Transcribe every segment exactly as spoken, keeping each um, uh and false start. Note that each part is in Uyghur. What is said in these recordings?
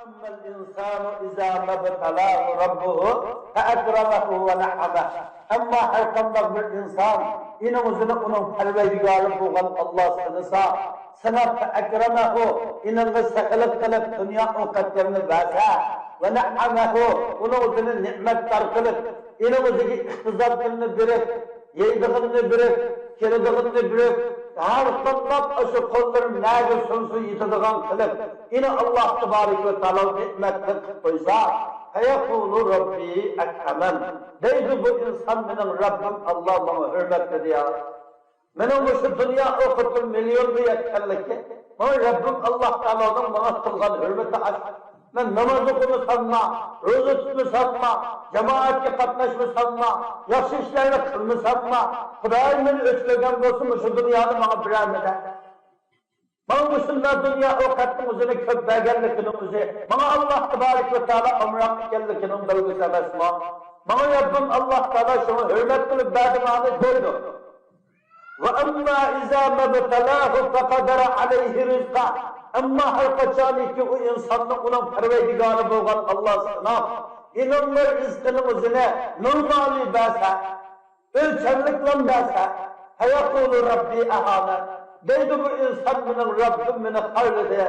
أما الإنسان إذا ما ابتلاه ربه فأكرمه ونعمه. ئەمما ھەرقانداق بىر ئىنسان ئېنىڭ ئۆزىنى ئۇنىڭ پەرۋەردىگارى بولغان ئاللا سىنىسا، سىناپ، فأكرمه، ئېنىڭغا سېخىلىق قىلىپ دۇنيا ئوقەتلىرىنى بەرسە، ونعمه، ئۇنىڭ ئۆزىنى نېمەتدار قىلىپ، ئېنىڭ ئۆزىگە ئىقتىسادلىرىنى بېرىپ، يەيدىغىنىنى بېرىپ، كىيىدىغىنىنى بېرىپ، ھەر قانداق ئاشۇ قوللىرى نەگە سۇنسا يېتىدىغان قىلىپ، ئېنى ئاللا تەبارەك ۋە تائالا نېمەتلىك قىلىپ قويسا، فيقول ربي أكرمن، دەيدۇ بۇ ئىنسان، مېنىڭ رەببىم ئاللا ماڭا ھۆرمەتلىدى يا. مېنىڭ مۇشۇ دۇنيا ئوقىتىپ مىليونغا يەتكەنلىكى، ماڭا رەببىم ئاللا تائالانىڭ ماڭا قىلغان ھۆرمىتى ئاشۇ. مەن ناماز ئوقۇمىسامما، روزا تۇتمىسامما، جامائەتكە قاتناشمىسامما، ياخشى ئىشلارنى قىلمىسامما، خۇدايىم مېنى ئۆچ كۆرگەن بولسا، مۇشۇ دۇنيانى ماڭا بېرەلمىدى. ماڭا مۇشۇنداق دۇنيا ئوقەتنىڭ ئۆزىنى كۆپ بەرگەنلىكىنىڭ ئۆزى ماڭا ئاللا تەبارەك ۋە تائالا ئامراق ئىكەنلىكىنىڭ بەلگىسى ئەمەسمۇ؟ ماڭا رەببىم ئاللا تائالا شۇڭا ھۆرمەت قىلىپ بەردى ماڭا دەيدۇ. وأما إذا ما ابتلاه فقدر عليه رزقه. ئەمما ھەر قاچانكى ئۇ ئىنساننى ئۇنىڭ پەرۋەردىگارى بولغان ئاللا سىناپ، ئېنىڭمۇ رىزقىنىڭ ئۆزىنى نورمالى بەرسە، ئۆلچەملىكلا بەرسە، فيقول ربي أهانن، دەيدۇ بۇ ئىنسان، مېنىڭ رەببىم مېنى خارلىدى.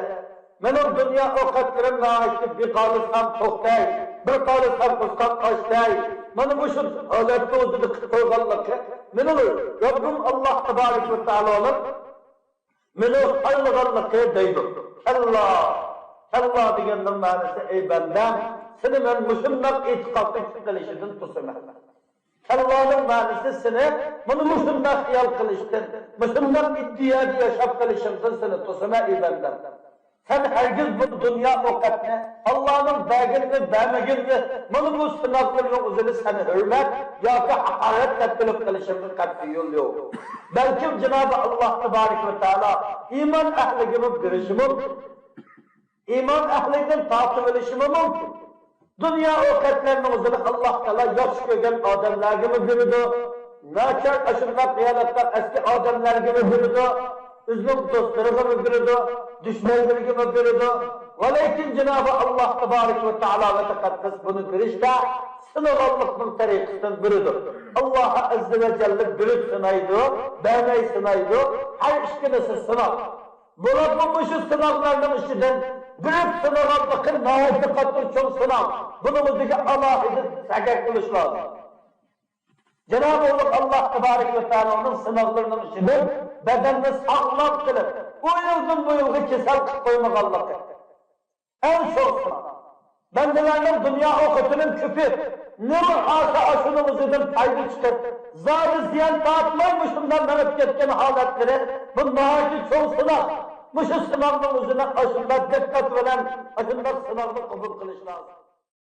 مېنىڭ دۇنيا ئوقەتلىرىم ناھايىتى بىر قالسام توختاي، بىر قالسام قۇسقان ئاشتاي. مانا مۇشۇ ھالەتنى ئۆزىدە قىلىپ قويغانلىقى، مېنىڭ رەببىم ئاللا تەبارەك ۋە تائالانىڭ مېنى خارلىغانلىقى دەيدۇ. كاللا، كاللا دېگەننىڭ مەنىسى، ئەي بەندەم، سېنى مەن مۇشۇنداق ئېتىقادتا قېلىشىدىن توسىمەن. كاللانىڭ مەنىسى سېنى مانا مۇشۇنداق خىيال قىلىشتىن، مۇشۇنداق ئىدىيەدە ياشاپ قېلىشىڭدىن سېنى توسىمەن، ئەي بەندەم. سەن ھەرگىز بۇ دۇنيا ئوقەتنى، ئاللانىڭ بەرگىنىنى، بەرمىگىنىنى، مانا بۇ سىناقلىرىنىڭ ئۆزىنى سەن ھۆرمەت ياكى ھاقارەت دەپ بىلىپ قېلىشىڭغا قەتئىي يول يوق. بەلكىم جانابى ئاللا تەبارەك ۋە تائالا ئىمان ئەھلىگىمۇ بېرىشى مۇمكىن. ئىمان ئەھلىدىن تارتىۋېلىشىمۇ مۇمكىن. دۇنيا ئوقەتلەرنىڭ ئۆزىنى ئاللا تائالا ياخشى كۆرگەن ئادەملەرگىمۇ بېرىدۇ، ناچار ئاشۇنداق ھالەتتە ئەسكى ئادەملەرگىمۇ بېرىدۇ، ئۆزىنىڭ دوستلىرىغىمۇ بېرىدۇ، دۈشمەنلىرىگىمۇ بېرىدۇ. ۋەلەكىن جانابى ئاللا تەبارەك ۋە تائالا ۋە تەقەددەس بۇنى بېرىشتە سىنىغانلىقنىڭ تەرىقىسىدىن بېرىدۇ. ئاللا ئەززە ۋە جەللە بېرىپ سىنايدۇ، بەرمەي سىنايدۇ. ھەر ئىككىلىسى سىناق. بولۇپمۇ مۇشۇ سىناقلارنىڭ ئىچىدىن بېرىپ سىنىغانلىقى ناھايىتى قاتتىق چوڭ سىناق. بۇنىڭ ئۆزىگە ئالاھىدە سەگەك بولۇش لازىم. جانابى ئۇلۇغ ئاللا تەبارەك ۋە تائالانىڭ سىناقلىرىنىڭ ئىچىدىن بەدەننى ساغلام قىلىپ، ئۇ يىلدىن بۇ يىلغا كېسەل قىلىپ قويمىغانلىقى ئەڭ چوڭ سىناق. بەندىلەرنىڭ دۇنيا ئوقىتىنىڭ كۆپى نېمە ئالسا ئاشۇنىڭ ئۆزىدىن پايدا چىقىپ، زادى زىيان تارتماي مۇشۇنداق مېڭىپ كەتكەن ھالەتلىرى، بۇ ناھايىتى چوڭ سىناق. مۇشۇ سىناقنىڭ ئۆزىنى ئاشۇنداق دىققەت بىلەن ئاشۇنداق سىناقنى قوبۇل قىلىش لازىم.